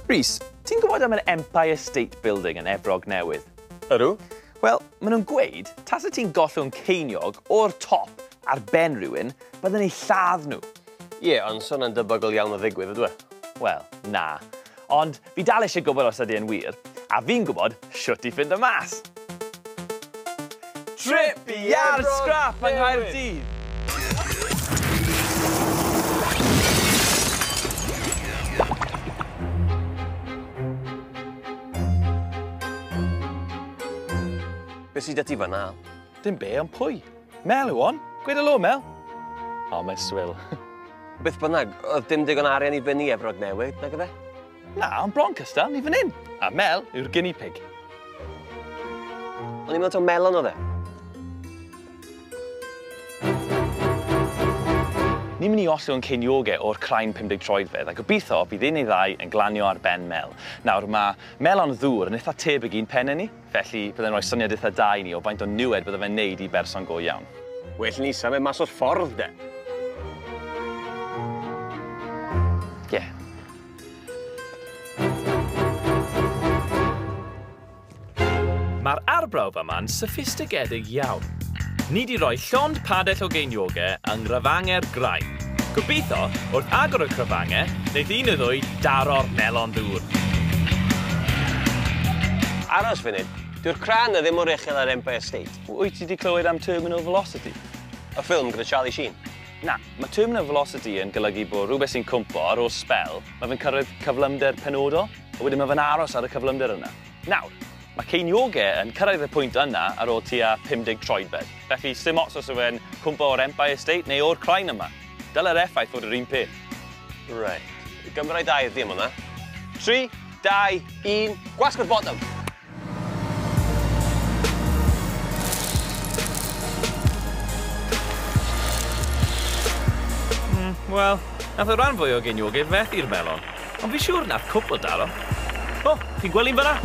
Rhys, ti'n gwybod am yr Empire State Building yn Efrog Newydd? Ydw. Wel, maen nhw'n gweud, tasa ti'n gollwng ceiniog o'r top ar ben rhywun, bydden ei lladd nhw. Ie, yeah, ond so hwnna'n debygol iawn o ddigwydd, ydw e? Wel, na. Ond fi dal eisiau gwybod os ydy e'n wir, a fi'n gwybod shwt i ffindo mas. Trip i iard scrap yng Nghaerdydd! Be sy 'da ti fan'na? Dim be, ond pwy? Mel yw hon. Gweud helo, Mel. O, mae'n swil. Beth bynnag, oedd dim digon arian i fyny Efrog Newydd, nag yfe? Na, ond bron cystal, ni fan hyn. A Mel yw'r guinea pig. O'n i'n meddwl taw melon oedd e. Ni'n mynd i ollwng ceiniogau o'r craen 50 troedfedd a gobeithio bydd un neu ddau yn glanio ar ben Mel. Nawr, mae melon ddŵr yn eitha tebyg i'n pennau ni, felly byddai'n rhoi syniad eitha da i ni o faint o niwed bydde fe'n neud i berson go iawn. Well ni symud mas o'r ffordd, de. Ie. Yeah. Mae'r arbrawf yma'n soffistigedig iawn. Ni 'di roi llond padell o geiniogau yng nghrafangau'r graig. Gobeithio, wrth agor y crafangau, wneith un neu ddwy daro'r melon ddŵr. Aros funud, dyw'r cran 'na ddim mor uchel â'r Empire State. Wyt ti 'di clywed am Terminal Velocity? Y ffilm gyda Charlie Sheen? Na, mae Terminal Velocity yn golygu bod rhywbeth sy'n cwmpo ar ôl sbel, mae fe'n cyrraedd cyflymder penodol, a wedyn mae fe'n aros ar y cyflymder yna. Nawr, mae ceiniogau yn cyrraedd y pwynt yna ar ôl tua 50 troedfedd. Felly, sim ots os yw e'n cwmpo o'r Empire State neu o'r craen yma. Dyle'r effaith fod yr un peth. Reit. Gymra i dair di am hwnna. 3, 2, 1, gwasgo'r botwm! Wel, nath y rhan fwy o geiniogau fethu'r melon, ond fi siŵr nath cwpl daro. O, chi'n gweld un fan'na?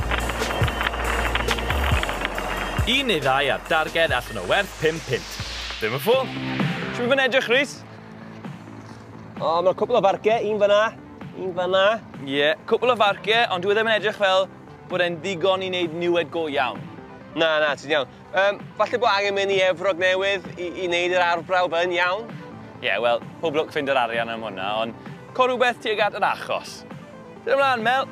Un neu ddau ar darged allan o werth 5 punt. Ddim yn ffôl. Shwt mae fe'n edrych, Rhys? O, mae'r cwpl o farciau, un fan'na, un fan'na. Ie, yeah, cwpl o farciau, ond dwi e ddim yn edrych fel bod e'n ddigon i wneud niwed go iawn. Na, na, ti'n iawn. Falle bod angen mynd i Efrog Newydd i wneud yr arbrawf yn iawn. Ie, yeah, wel, pob lwc ffind yr arian am hwnna, ond co rhywbeth tuag at yr achos. Dyn ymlaen, Mel!